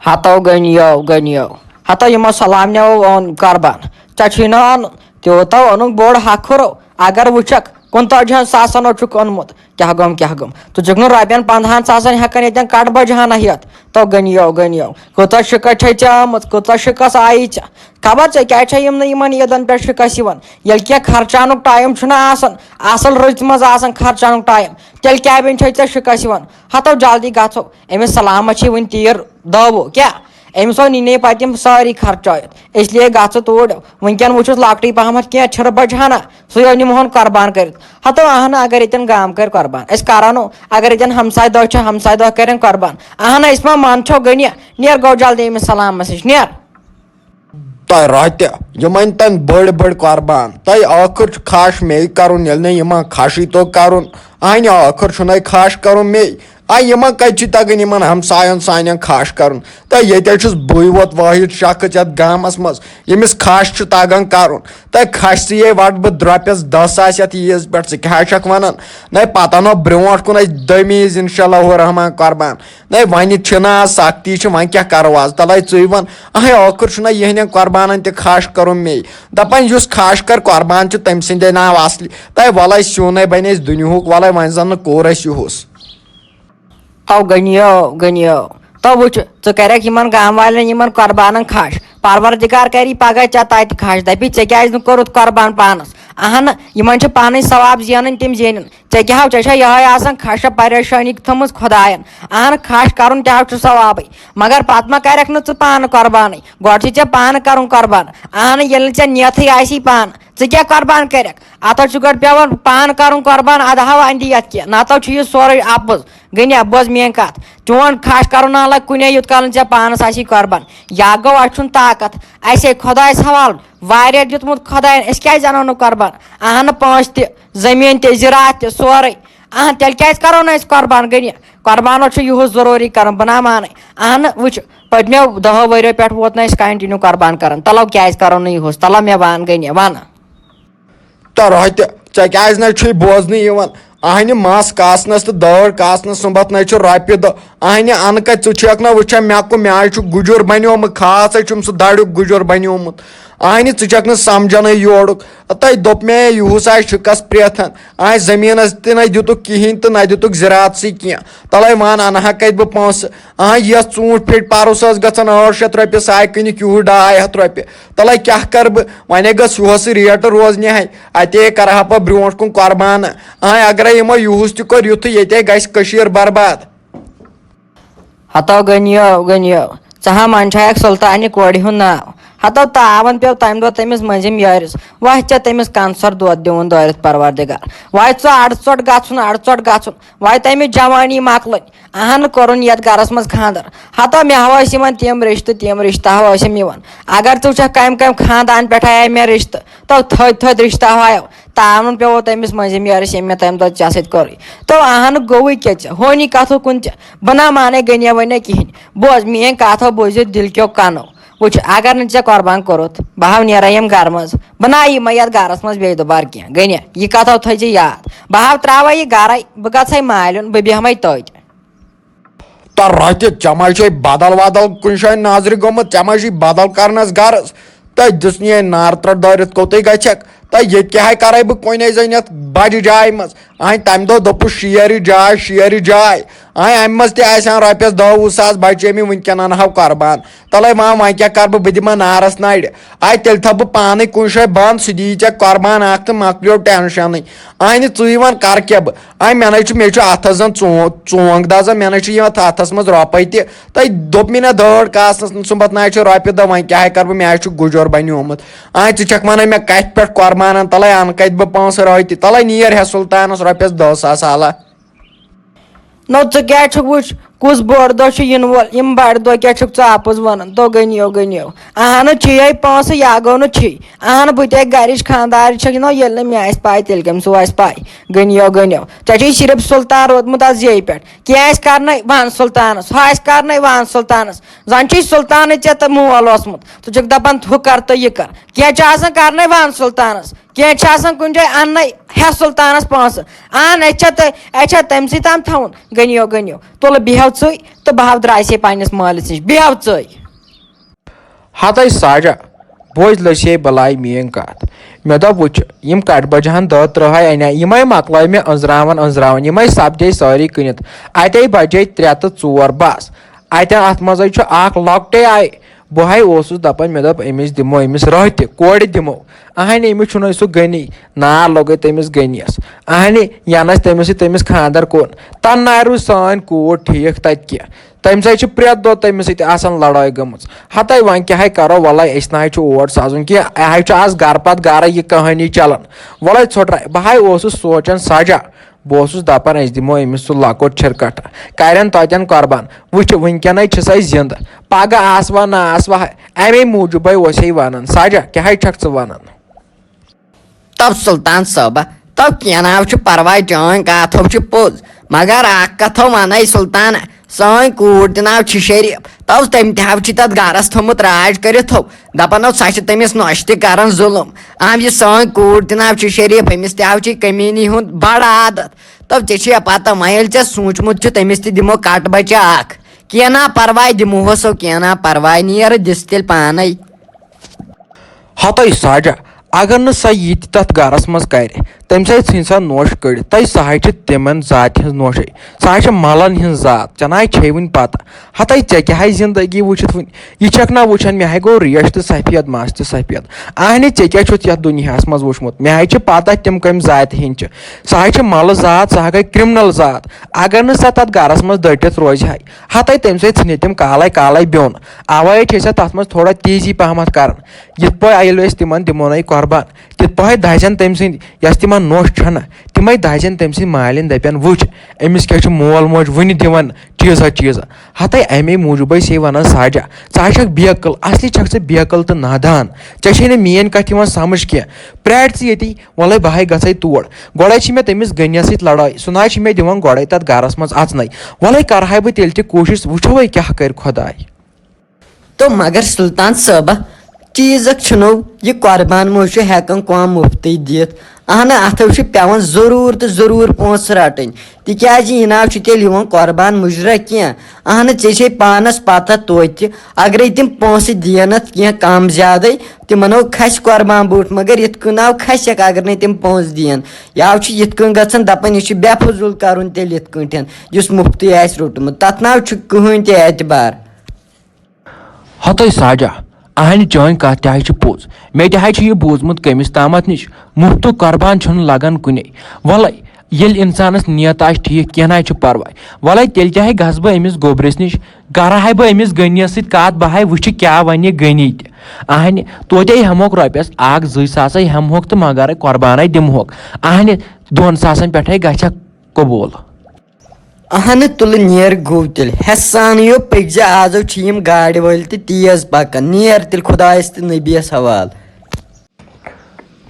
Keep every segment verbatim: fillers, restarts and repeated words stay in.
ہتو غنیو، غنیو، ہتو یِمو سلام نیو اوٚن قربان۔ ژےٚ چھُے نہٕ اَنُن، تیوٗتاہ اوٚنُکھ بوٚڑ ہکھُر۔ اگر وٕچھکھ، کُنتٲجِہن ساسن اوس چھُکھ اوٚنمُت۔ کیٛاہ گوٚم، کیٛاہ گوٚم؟ ژٕ چھُکھ نہٕ رۄپین پندہن ساسن ہٮ۪کان ییٚتٮ۪ن کٹہٕ بجہِ ہنا ہٮ۪تھ۔ تو غنیو، غنیو، کۭژاہ شِکس چھے ژےٚ آمٕژ، کۭژاہ شِکس آیی ژےٚ؟ خبر ژےٚ کیٛازِ چھے یِم نہٕ یِمن عیٖدن پٮ۪ٹھ شِکس یِوان، ییٚلہِ کینٛہہ خرچاونُک ٹایم چھُنہٕ آسان، اصل رٕژ منٛز آسان خرچاونُک ٹایم، تیٚلہِ کیٛاہ بیٚیہِ چھے ژےٚ شِکس یِوان؟ ہتو جلدی گژھو، أمِس سلامس چھِ وٕنہِ تیٖر دٲوٕ۔ کیٛاہ؟ أمۍ سو نِنے پتہٕ یِم سٲری خرچٲیِتھ، اس لیے گژھ ژٕ توٗرۍ۔ وٕنکٮ۪ن وٕچھُس لۄکٹٕے پہمتھ کینٛہہ چھِرٕ بجہِ ہنا، سُے نِمہون قربان کٔرِتھ۔ ہتو اہنہٕ، اگر ییٚتٮ۪ن گام کرِ قربان، أسۍ کرو نہٕ۔ اگر ییٚتٮ۪ن ہمساے دۄہ چھِ، ہمساے دۄہ کرن قربان۔ اہنہٕ، أسۍ ما منٛدچھو غنی؟ نیر گوٚو جلدی أمِس سلامس نِش، نیر۔ تۄہہِ راتہِ یِمن تام بٔڑۍ بٔڑۍ قربان، تۄہہِ ٲخٕر چھُ خاش مے کرُن، ییٚلہِ نہٕ یِمن خاشٕے توٚگ کرُن۔ اہنہِ، ٲخٕر چھُنَے خاش کرُن مے۔ آ، یِمن کتہِ چھُ تگان یِمن ہمساین سانٮ۪ن خاش کرُن؟ تہٕ ییٚتہِ حظ چھُس بٕے ووت وٲحد شخص یتھ گامس منٛز، ییٚمِس خاش چھُ تگان کرُن۔ تہٕ خاشسٕے وٹہٕ بہٕ درۄپیس دہ ساس یتھ عیٖز پٮ۪ٹھ، ژٕ کیٛاہ ہا چھکھ ونان؟ نَے، پتہٕ انو برونٛٹھ کُن أسۍ دٔمی عیٖز انشاء اللہ الرحمان قربان۔ نَے، وۄنۍ چھِنہٕ آز سختی چھِ، وۄنۍ کیٛاہ کرو آز؟ تلے ژٕے وَن۔ اہے، ٲخٕر چھُنہ یِہنٛدٮ۪ن قربانن تہِ خاش کرُن مے۔ دپان یُس خاش کر قربان چھُ، تٔمۍ سٕنٛدے ناو اصلی۔ تہٕ وَلَے سیُن ہے بَنہِ اَسہِ دُنیہُک، وَلَے وۄنۍ زَن نہٕ کوٚر اَسہِ یِہُس۔ او غنیو، غنیو، تو وٕچھ، ژٕ کَرَکھ یِمَن گام والٮ۪ن، یِمَن قربانَن خاش۔ پروردگار کَری پَگاہ ژےٚ تَتہِ خاش، دَپی، "ژےٚ کیٛازِ نہٕ کوٚرُتھ قربان پانَس؟" اہنہٕ، یِمَن چھِ پانَے ثواب زینٕنۍ، تِم زینن۔ ژےٚ کیٛاہ ہو، ژےٚ چھا یِہوٚے آسان خاش پریشٲنی تھٲمٕژ خۄدایَن؟ اہنہٕ، خاش کَرُن تہِ ہو چھُ ثوابٕے، مگر پَتہٕ ما کَرَکھ نہٕ ژٕ پانہٕ قربانٕے؟ گۄڈٕ چھُے ژےٚ پانہٕ کَرُن قربان۔ اہنہٕ، ییٚلہِ نہٕ ژےٚ نیتھٕے آسی پانہٕ، ژٕ کیٛاہ قربان کَرَکھ؟ اَتھ حظ چھُ گۄڈٕ پٮ۪وان پانہٕ کَرُن قربان، اَدٕ ہاو اَندِ یَتھ کینٛہہ، نَتہٕ حظ چھُ یہِ سورُے اَپُز۔ غنیہ، بوز میٛٲنۍ کَتھ، چون خاش کَرُن نہ لَگہِ کُنے، یوٗت کال نہٕ ژےٚ پانَس آسی قربان۔ یا گوٚو، اَسہِ چھُنہٕ طاقت، اَسے خۄدایَس حوالہٕ واریاہ دیُتمُت خۄدایَن، أسۍ کیٛازِ اَنو نہٕ قربان؟ اہنہٕ، پونٛسہٕ تہِ، زٔمیٖن تہِ، زِراعت تہِ، سورُے۔ اہن، تیٚلہِ کیٛازِ کَرو نہٕ أسۍ قربان؟ غنیہ، قربان حظ چھُ یِہُس ضروٗری کَرُن، بہٕ نا مانَے۔ اہنہٕ، وٕچھ، پٔتمیو دَہو ؤریو پٮ۪ٹھ ووت نہٕ اَسہِ continue قربان کَران، تَلو کیٛازِ کَرو نہٕ یِہُس؟ تَلو مےٚ وَن غنیہ، وَنہٕ۔ تہٕ رۄہتہِ، ژےٚ کیٛازِ نہ چھُے بوزنہٕ یِوان؟ اہنہِ مَس کاسنَس تہٕ دٲر کاسنَس سُمبَتھ نَے چھُ رۄپیہِ دَہ۔ اہنہِ اَنہٕ کَتہِ، ژٕ چھَکھ نہ وٕچھان مےٚ کُم، مےٚ حظ چھُ گُجُر بَنیومُت، خاصَے چھُم سُہ دَریُک گُجُر بَنیومُت۔ اہنہِ، ژٕ چھَکھ نہٕ سَمجھانٕے یورُک۔ تۄہہِ دوٚپ مےٚ یِہُس آسہِ شِکَس پرٛٮ۪تھ۔ اہنہِ زٔمیٖنَس تہِ نَے دِتُکھ کِہیٖنۍ تہٕ نہ دِتُکھ زِراعتسٕے کینٛہہ۔ تَلَے وَن، اَنہٕ ہا کَتہِ بہٕ پونٛسہٕ؟ اہن، یَتھ ژوٗنٛٹھۍ پھیٚٹۍ پَرُس ٲس گژھان ٲٹھ شیٚتھ رۄپیہِ، سُہ آے کٕنِکھ یِہُس ڈاے ہَتھ رۄپیہِ۔ تَلَے کیٛاہ کَرٕ بہٕ؟ وۄنۍ ہے گٔژھ یِہُس ریٹ روزنہِ ہَے۔ اَتے کَرٕ ہا پَتہٕ برٛونٛٹھ کُن قۄربان۔ اہن، اگرے یِمو یِہُس تہِ کوٚر یُتھُے، ییٚتے گژھِ کٔشیٖر برباد۔ ہتو غنیو، غنیو، ژٕ ہا منٛدچھایکھ سلطانہِ کورِ ہُنٛد ناو۔ ہتو تاون پیوٚو تمہِ دۄہ تٔمِس مٔنٛزِم یٲرِس۔ وۄتھ ژےٚ تٔمِس کنہٕ سر دۄد دیُن دٲرِتھ پروردگار۔ وۄتھ ژٕ اڑٕ ژوٚٹ گژھُن، اڑٕ ژوٚٹ گژھُن۔ وۄتھ تٔمِس جوانی مۄکلٕنۍ۔ اہن، کوٚرُن یتھ گرس منٛز خانٛدر۔ ہتو مےٚ ہا ٲسۍ یِوان تِم رشتہٕ، تِم رشتہٕ ہا ٲسِم یِوان۔ اگر ژٕ وٕچھکھ کمہِ کمہِ خاندان پٮ۪ٹھ آیے مےٚ رشتہٕ، تو تھٔدۍ تھٔدۍ رشتہٕ ہا آیو۔ تاونُن پیوٚو تٔمِس مٔنٛزِم یٲرِس، ییٚمۍ مےٚ تَمہِ دۄہ ژےٚ سۭتۍ کوٚرُے۔ تو اہن گوٚوُے کیٛاہ ژےٚ؟ ہونی کَتھو کُن ژےٚ؟ بہٕ نا مانے غنیہ وَنہِ کِہیٖنۍ۔ بوز، میٛٲنۍ کَتھ ہو بوٗزِتھ دِل کیو کَنو۔ وٕچھ، اگر نہٕ ژےٚ قۄربان کوٚرُتھ، بہٕ ہاو نیرے ییٚمہِ گرٕ منٛز۔ بہٕ نا یِمے یَتھ گرس منٛز بیٚیہِ دُبارٕ کینٛہہ۔ غنیہ، یہِ کَتھ ہو تھٲیزِ یاد۔ بہٕ ہاو ترٛاوے یہِ گرے، بہٕ گژھے مالیُن، بہٕ بیٚہمے تٔتۍ۔ تہٕ رۄتہِ ژےٚ ما چھے بدل ودل کُنہِ جایہِ نظرِ گوٚمُت، ژےٚ ما چھُے بدل کرنس غرض؟ تہٕ دِژنٕے نار ترٛٹھ دٲرِتھ، کوٚتٕے گژھکھ؟ تہٕ ییٚتہِ کیٛاہ ہے کرے بہٕ کُنے زٔنۍ یتھ بجہِ جایہِ منٛز؟ اہنۍ تمہِ دۄہ دوٚپُس شیرِ جاے، شیرِ جاے۔ اہنۍ امہِ منٛز تہِ آسہِ ہن رۄپیس دہ وُہ ساس بچے مےٚ، وُنکٮ۪ن انہٕ ہاو قربان۔ تلے وۄنۍ، وۄنۍ کیٛاہ کرٕ بہٕ؟ بہٕ دِمہ نارس نرِ۔ آے تیٚلہِ تھاو بہٕ پانے کُنہِ جایہِ بنٛد، سُہ دِیی ژےٚ قربان اکھ تہٕ مۄکلیو ٹینشنٕے۔ اہنہِ ژٕے وَن کرٕ کیٛاہ بہٕ؟ آے مےٚ نَے چھُ، مےٚ چھُ اَتھَس زَن ژو-، ژونٛگ دَزان، مےٚ نَے چھُ یِوان اَتھ اَتھَس منٛز رۄپَے تہِ۔ تَے دوٚپ مےٚ نہ دٲڑ کاسنَس نہٕ ژھُنبَتھ نَے چھُ رۄپیہِ دَہ، وۄنۍ کیٛاہ ہے کَرٕ بہٕ، مےٚ ہے چھُ گُجر بَنیومُت۔ آے ژٕ چھَکھ وَنان مےٚ کَتھِ پٮ۪ٹھ قۄربانَن، تَلَے اَنہٕ کَتہِ بہٕ پونٛسہٕ رٲتۍ تہِ، تَلَے نیر ہے سُلطانَس رۄپیَس دَہ ساس علاوٕ۔ نو ژٕ کیٛازِ چھُکھ وٕچھ کُس بوٚڑ دۄہ چھُ یِنہٕ وول، یِم بَڑِ دۄہ کیٛاہ چھُکھ ژٕ اَپُز وَنان؟ تو غنیو، غنیو۔ اہنہٕ، چھی ہے پونٛسہٕ، یا گوٚو نہٕ چھی۔ اہنہٕ، بہٕ تہِ ہے گَرِچ خانٛدارٕچ چھَکھ، نو ییٚلہِ نہٕ مےٚ آسہِ پَے، تیٚلہِ کٔمِس آسہِ پَے؟ غنیو، غنیو۔ ژےٚ چھُے صرف سُلطان روٗدمُت اَتھ زیٚیہِ پٮ۪ٹھ۔ کینٛہہ آسہِ کَرنَے، وَن سُلطانَس۔ ہُہ آسہِ کَرنَے، وَن سُلطانَس۔ زَن چھُے سُلطانٕے ژےٚ تہٕ مول اوسمُت۔ ژٕ چھُکھ دَپان، ہُہ کَر تہٕ یہِ کَر۔ کینٛہہ چھُ آسان کَرنَے، وَن سُلطانَس۔ کینٛہہ چھِ آسان کُنہِ جایہِ اَننَے، ہٮ۪تھ سُلطانَس پونٛسہٕ۔ اَن، اَتہِ چھا تہٕ، اَتہِ چھا تٔمسٕے تام تھاوُن؟ گٔنِو، گٔنِو۔ تُلہٕ بیٚہو ژٕے تہٕ بہٕ ہاو درٛایسے پنٛنِس مٲلِس نِش، بیٚہو ژٕے۔ ہتَے ساجا، بوز لٔسے بلاے میٲنۍ کتھ۔ مےٚ دوٚپ، وٕچھ، یِم کٹہٕ بجہِ ہن دہ ترٛہ ہاے انے، یِمے مۄکلٲے مےٚ أنٛزراوان أنٛزراوان، یِمے سپدے سٲری کٕنِتھ۔ اتے بجے ترٛےٚ تہٕ ژور، بس۔ اتٮ۪ن اتھ منٛزے چھُ اکھ لۄکٹے آے، بہٕ ہاے اوسُس دپان، مےٚ دوٚپ، أمِس دِمو، أمِس راتہِ کورِ دِمو۔ اہنہِ، أمِس چھُنہٕ سُہ غنی، نار لوٚگُے تٔمِس غنیَس۔ اہنہِ، ینس تٔمِس سۭتۍ تٔمِس خانٛدر کوٚر، تنہٕ نارِ روٗز سٲنۍ کوٗر ٹھیٖک تتہِ کینٛہہ۔ تٔمۍ سۭتۍ چھِ پرٛٮ۪تھ دۄہ تٔمِس سۭتۍ آسان لڑٲے گٔمٕژ۔ ہتَے وۄنۍ کیٛاہ ہے کرو، وَلَے أسۍ نہ حظ چھِ اور سَزُن کینٛہہ، یہِ حظ چھُ آز گرٕ پتہٕ گرٕ یہِ کہانی چلان۔ وَلَے ژھوٚٹرا، بہٕ ہاے اوسُس سونٛچان سجا، بہٕ اوسُس دپان أسۍ دِمو أمِس سُہ لۄکُٹ چھِرکٹھ، کرن تتٮ۪ن قربان۔ وٕچھ وٕنکیٚنے چھِ سۄ زِندٕ، پگاہ آسوا نہ آسوا، امے موٗجوٗبے اوس ہے ونان۔ سجا، کیٛاہ ہے چھکھ ژٕ ونان؟ تب سلطان صٲبہ، تب کینٛہہ نہ حظ چھُ پرواے، چٲنۍ کتھ حظ چھِ پوٚز، مگر اکھ کتھ حظ ونے سلطان، سٲنۍ کوٗر تہِ نہ حظ چھِ شریف، تب تٔمۍ تہِ حظ چھِ تتھ گرس تھوٚمُت راج کٔرِتھ حظ، دپان حظ سۄ چھِ تٔمِس نۄشہِ تہِ کران ظلم۔ اہم یہِ سٲنۍ کوٗر تہِ نہ حظ چھِ شریف، أمِس تہِ حظ چھِ کمیٖنی ہُنٛد بڑٕ عادت۔ تب ژےٚ چھےٚ پتہ، وۄنۍ ییٚلہِ ژےٚ سوٗنٛچمُت چھُ تٔمِس تہِ دِمو کٹہٕ بچہِ اکھ، کینٛہہ نہ پرواے، دِمہوس حظ، کینٛہہ نہ پرواے، نیر دِس تیٚلہِ پانے۔ ہتَے ساجا، اگر نہٕ سۄ یہِ تہِ تتھ گرس منٛز کرِ، تمہِ سۭتۍ ژھٕنہِ سۄ نوٚش کٔڑِتھ۔ تۄہہِ سۄ حظ چھِ تِمن ذاتہِ ہٕنٛز نوٚشے، سۄ حظ چھِ ملن ہٕنٛز ذات۔ ژےٚ نہ حظ چھے وُنہِ پتہ۔ ہتَے ژےٚ کیٛاہ حظ زندگی وٕچھِتھ وُنہِ؟ یہِ چھکھ نہ وٕچھان، مےٚ حظ گوٚو ریش تہٕ سفید مس تہِ سفید۔ اہنہِ، ژےٚ کیٛاہ چھُتھ یتھ دُنیاہس منٛز وٕچھمُت؟ مےٚ حظ چھِ پتہ تِم کمہِ ذاتہِ ہٕنٛدۍ چھِ۔ سۄ حظ چھِ ملہٕ ذات، سۄ حظ گٔے کرمنل ذات۔ اگر نہٕ سۄ تتھ گرس منٛز دٔٹِتھ روزِ ہا، ہتَے تمہِ سۭتۍ ژھٕنہِ تِم کالے کالے بیوٚن۔ اوے چھِ أسۍ تتھ منٛز تھوڑا تیزی پہمتھ کران۔ یِتھ پٲٹھۍ ییٚلہِ أسۍ تِمن دِمو نَے قۄربان، تِتھ پٲٹھۍ دَزن تٔمۍ سٕنٛدۍ، یۄس تِمن نوٚش چھَنہ، تِمے دَزن تٔمۍ سٕنٛدۍ مالِن، دَپن، وٕچھ، أمِس کیٛاہ چھُ مول موج وٕنہِ دِوان چیٖزا چیٖزا۔ ہتَے اَمے موٗجوٗبے چھِ وَنان ساجا، ژٕ ہا چھَکھ بیقل، اصلی چھَکھ ژٕ بیقل تہٕ نادان۔ ژےٚ چھے نہٕ میٲنۍ کتھ یِوان سمجھ کینٛہہ۔ پرٛارِ ژٕ ییٚتی، وَلَے بہٕ ہاے گژھے تور۔ گۄڈَے چھِ مےٚ تٔمِس غنیَس سۭتۍ لڑٲے، سُہ نہ حظ چھِ مےٚ دِوان گۄڈَے تَتھ گرَس منٛز اَژنَے۔ وَلَے کَرٕ ہاے بہٕ تیٚلہِ تہِ کوٗشِش، وٕچھو وۄنۍ کیٛاہ کَرِ خۄداے۔ تو مگر سلطان صٲبہ، چیٖزک چھُنو یہِ قۄربان مہ چھُ ہٮ۪کان کانٛہہ مُفتٕے دِتھ۔ اہنہ، اَتھ حظ چھُ پٮ۪وان ضروٗر تہٕ ضروٗر پونٛسہٕ رَٹٕنۍ، تِکیٛازِ یہِ نہ حظ چھُ تیٚلہِ یِوان قۄربان مُجرا کینٛہہ۔ اہنہ، ژےٚ چھے پانَس پَتہ توتہِ، اگرے تِم پونٛسہٕ دِیَنَتھ کینٛہہ کم زیادَے، تِمن ہو کھسہِ قۄربان بوٗٹھ، مگر یِتھ کٔنۍ ناو کھسٮ۪کھ اگر نہٕ تِم پونٛسہٕ دِین۔ یہِ ہو چھُ یِتھ کٔنۍ گژھان، دپان یہِ چھُ بے فضوٗل کرُن تیٚلہِ یِتھ کٔنۍ، یُس مُفتٕے آسہِ روٚٹمُت، تتھ ناو چھُ کٕہٕنۍ تہِ اعتبار۔ ہتَے ساجا، اہنہِ چٲنۍ کتھ تہِ حظ چھِ پوٚز۔ مےٚ تہِ حظ چھُ یہِ بوٗزمُت کٔمِس تامتھ نِش، مُفتُک قۄربان چھُنہٕ لگان کُنے۔ وَلَے، ییٚلہِ اِنسانَس نیت آسہِ ٹھیٖک، کینٛہہ نہ حظ چھُ پَرواے۔ وَلَے تیٚلہِ کیٛاہ ہے گژھٕ بہٕ أمِس گوٚبرِس نِش، کَرٕ ہاے بہٕ أمِس غنیَس سۭتۍ کَتھ، بہٕ ہاے وٕچھِ کیٛاہ وَنہِ یہِ غنی تہِ۔ اَہنہِ، توتہِ ہٮ۪مہوکھ رۄپیَس اَکھ زٕے ساسَے ہٮ۪مہوکھ تہٕ مگر قۄربانَے دِمہوکھ۔ اَہنہِ، دۄن ساسَن پٮ۪ٹھَے گژھٮ۪کھ قبوٗل۔ اَہنہِ، تُلہٕ نیر گوٚو تیٚلہِ۔ ہٮ۪سان یو پٔکۍ زِ، آزو چھِ یِم گاڑِ وٲلۍ تہِ تیز پَکان۔ نیر تیٚلہِ خۄدایَس تہٕ نبیَس حوالہٕ۔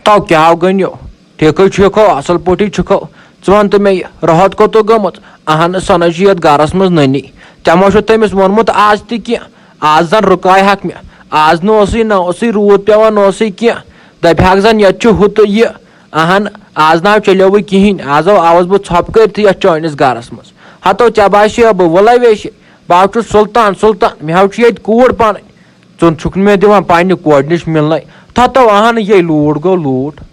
تو کیٛاہ ہو گٔنیو؟ ٹھیکھٕے چھُکھو، اَصٕل پٲٹھی چھُکھو۔ ژٕ وَن تہٕ مےٚ، یہِ راحت کوٚت گٔمٕژ؟ اَہَن، سۄ نہ چھِ یَتھ گَرَس منٛز نٔنی۔ ژےٚ ما چھُتھ تٔمِس ووٚنمُت آز تہِ کینٛہہ؟ آز زَن رُکاے ہَکھ مےٚ۔ آز نہٕ اوسُے، نہ اوسُے روٗد پٮ۪وان، نہ اوسُے کینٛہہ۔ دَپہِ ہَکھ زَن یَتھ چھُ ہُہ تہٕ یہِ۔ اَہَن، آز نہ حظ چلیووٕے کِہیٖنۍ۔ آز آو، آوُس بہٕ ژھۄپہٕ کٔرِتھٕے یَتھ چٲنِس گَرَس منٛز۔ ہَتو ژےٚ باسیو بہٕ وٕلَے ویشہِ۔ بہٕ حظ چھُس سُلطان، سُلطان۔ مےٚ حظ چھُ ییٚتہِ کوٗر پَنٕنۍ۔ ژٕ چھُکھ نہٕ مےٚ دِوان پننہِ کورِ نِش مِلنَے۔ تھَتو اہن یے لوٗٹھ گوٚو لوٗٹھ۔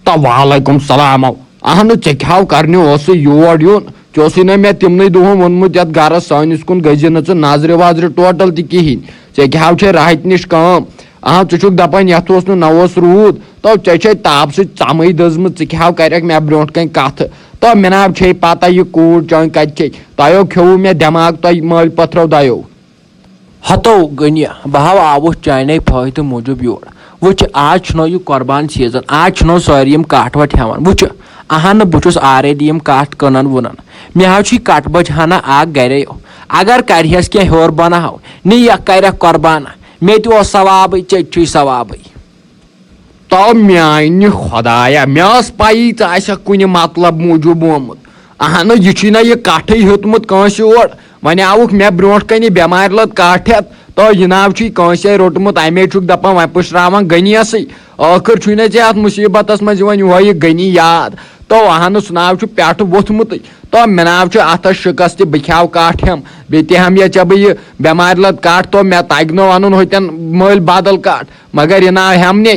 تو وعلیکم سلام۔ اہن ژےٚ کیٛاہ کرنہِ اوسُے یور یُن؟ ژےٚ اوسُے نہ مےٚ تِمنٕے دۄہن ووٚنمُت یتھ گرس سٲنِس کُن گٔژھزِ نہٕ ژٕ نظرِ وظرِ ٹوٹل تہِ کِہینۍ۔ ژےٚ کیٛاہ چھے راحتہِ نِش کٲم؟ اہن ژٕ چھُکھ دپان یتھ اوس نہٕ نہ اوس روٗد۔ تو ژےٚ چھے تاپہٕ سۭتۍ ژمٕے دٔزمٕژ، ژٕ کیٛاہ کرکھ مےٚ برونٛٹھ کنہِ کتھٕ؟ تو مےٚ نہ چھے پتہ یہِ کوٗر چٲنۍ کتہِ چھے۔ تۄہیو کھیوٚوُ مےٚ دٮ۪ماغ، تۄہہِ مٲلۍ پتھرو دۄیو۔ ہتو غنیہ، بہٕ ہا آوُس چانے فٲیدٕ موٗجوٗب یور۔ وٕچھ، آز چھُنو یہِ قۄربان سیٖزن، آز چھُنو سٲری یِم کٹھ وٹھ ہٮ۪وان۔ وٕچھ، اہن نہٕ بہٕ چھُس already یِم کٹھ کٕنان وُنان۔ مےٚ حظ چھُ یہِ کٹھ بچ ہنا اکھ گرے۔ اگر کرِہس کینٛہہ ہیوٚر بناوہو، نہ یہِ کرکھ قۄربان، مےٚ تہِ اوس ثوابٕے، ژےٚ تہِ چھُے ثوابٕے۔ تو میانہِ خۄدایا، مےٚ ٲس پَیی ژٕ آسکھ کُنہِ مطلب موٗجوٗب آمُت۔ اہنہٕ، یہِ چھُے نہ یہِ کٹھٕے ہیوٚتمُت کٲنٛسہِ اور۔ وۄنۍ آوُکھ مےٚ برونٛٹھ کنہِ بٮ۪مارِ لد کٹھ ہٮ۪تھ۔ تو یہِ ناو چھُے کٲنٛسہِ روٚٹمُت، امے چھُکھ دپان وۄنۍ پُشراوان غنیسٕے۔ ٲخٕر چھُے نہ ژےٚ اَتھ مُصیٖبتَس منٛز یِوان یِہوٚے یہِ غنی یاد؟ تو اَہنہٕ، سُہ ناو چھُ پٮ۪ٹھٕ ووٚتھمُتٕے۔ تو مےٚ ناو چھُ اَتھَس شِکَس تہِ، بہٕ کھیٛاو کاٹھ ہٮ۪م، بیٚیہِ تہِ ہٮ۪م یا ژےٚ بہٕ یہِ بٮ۪مارِ لَد کاٹھ۔ تو مےٚ تَگہِ نہٕ وَنُن ہوٚتٮ۪ن مٔلۍ بدل کاٹھ، مگر یہِ ناو ہٮ۪م نے۔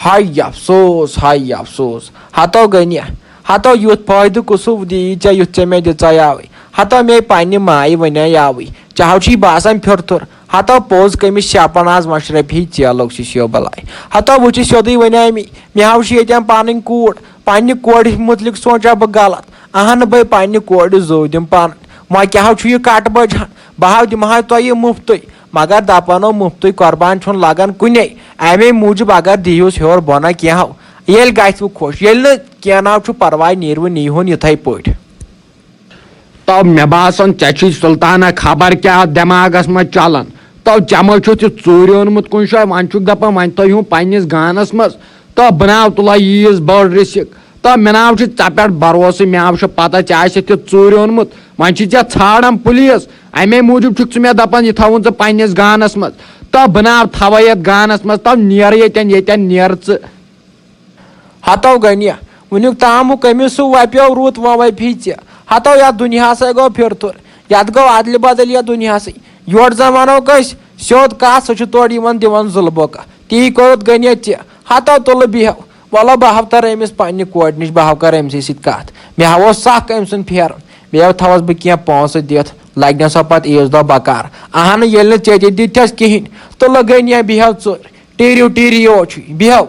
ہاے افسوس، ہاے افسوس۔ ہتو غنیہ، ہتو یُتھ فٲیدٕ کُسُو دی ژےٚ، یُتھ ژےٚ مےٚ دِژے یاوٕے۔ ہتو مے پننہِ مایہِ ونے یاوٕے۔ ژےٚ ہو چھی باسان پھِرتھُر۔ ہتو پوٚز کٔمِس چھِ اپن آز مشرفی ژیلوک سِسیو بلاے۔ ہتو وٕچھِ سیوٚدُے ونے مےٚ، مےٚ ہو چھِ ییٚتٮ۪ن پنٕنۍ کوٗر۔ پننہِ کورِ مُتعلق سونچا بہٕ غلط۔ اہن بے پننہِ کورِ زو دِم پنٕنۍ۔ وۄنۍ کیٛاہ ہو چھُ یہِ کٹہٕ بجان؟ بہٕ ہاو دِمہٕ ہا تۄہہِ یہِ مُفتٕے۔ مگر دپان او مُفتٕے قۄربان چھُنہٕ لگان کُنے۔ امے موٗجوٗب اگر دِیہوس ہیوٚر بۄنہ کینٛہہ ہو۔ ییٚلہِ گژھِ وۄنۍ خۄش، ییٚلہِ نہٕ کینٛہہ ناو چھُ پرواے، نیرِ وۄنۍ نیٖہُن یِتھے پٲٹھۍ۔ تو مےٚ باسان ژےٚ چھُے سلطانہ خبر کیٛاہ دٮ۪ماغس منٛز چلان۔ تو ژےٚ ما چھُتھ یہِ ژوٗرِ اوٚنمُت کُنہِ جایہِ؟ وۄنۍ چھُکھ دپان وۄنۍ تھٲیہُن پننِس گانس منٛز۔ تو بہٕ ناو تُلہٕ ہا ییٖژ بٔڑ رِسک۔ تو مےٚ ناو چھُ ژےٚ پٮ۪ٹھ بھروسہٕ، مےٚ ناو چھُ پتہ ژےٚ آسٮ۪تھ یہِ ژوٗرِ اوٚنمُت۔ وۄنۍ چھِ ژےٚ ژھانڈان پُلیٖس۔ امے موٗجوٗب چھُکھ ژٕ مےٚ دپان یہِ تھاوُن ژٕ پننِس گانس منٛز۔ تو بہٕ ناو تھاوے یتھ گانس منٛز، تو نیر ییٚتٮ۪ن، ییٚتٮ۪ن نیر ژٕ۔ ہتو غنیہ، وٕنیُک تام ہُہ کٔمِس سُہ وۄپیو رُت وۄنۍ وۄپھی ژےٚ۔ ہتو یتھ دُنیاہسے گوٚو پھِرتھُر، یتھ گوٚو ادلہِ بدل یتھ دُنیاہسٕے۔ یورٕ زن ونو کٲنٛسہِ سیوٚد کتھ، سُہ چھُ تورٕ یِوان دِوان ظُلمہٕ بوکہ۔ تی کوٚرُتھ غنیہ ژےٚ۔ ہتو تُلہٕ بیہو۔ وَلہٕ بہٕ ہاو تَرٕ أمِس پننہِ کورِ نِش، بہٕ ہاو کَرٕ أمۍ سٕے سۭتۍ کَتھ۔ مےٚ ہاوو سَکھ أمۍ سُنٛد پھیرُن۔ بیٚیہِ تھاوَس بہٕ کینٛہہ پونٛسہٕ دِتھ، لَگہِ نہ سۄ پَتہٕ عیٖذ دۄہ بکار۔ اہنہٕ، ییٚلہِ نہٕ ژےٚ تہِ دِتھَس کِہیٖنۍ، تُلہٕ غنیہ بیہو ژٕ۔ ٹیٖرِو ٹیٖرِو یوت چھُے، بیہو۔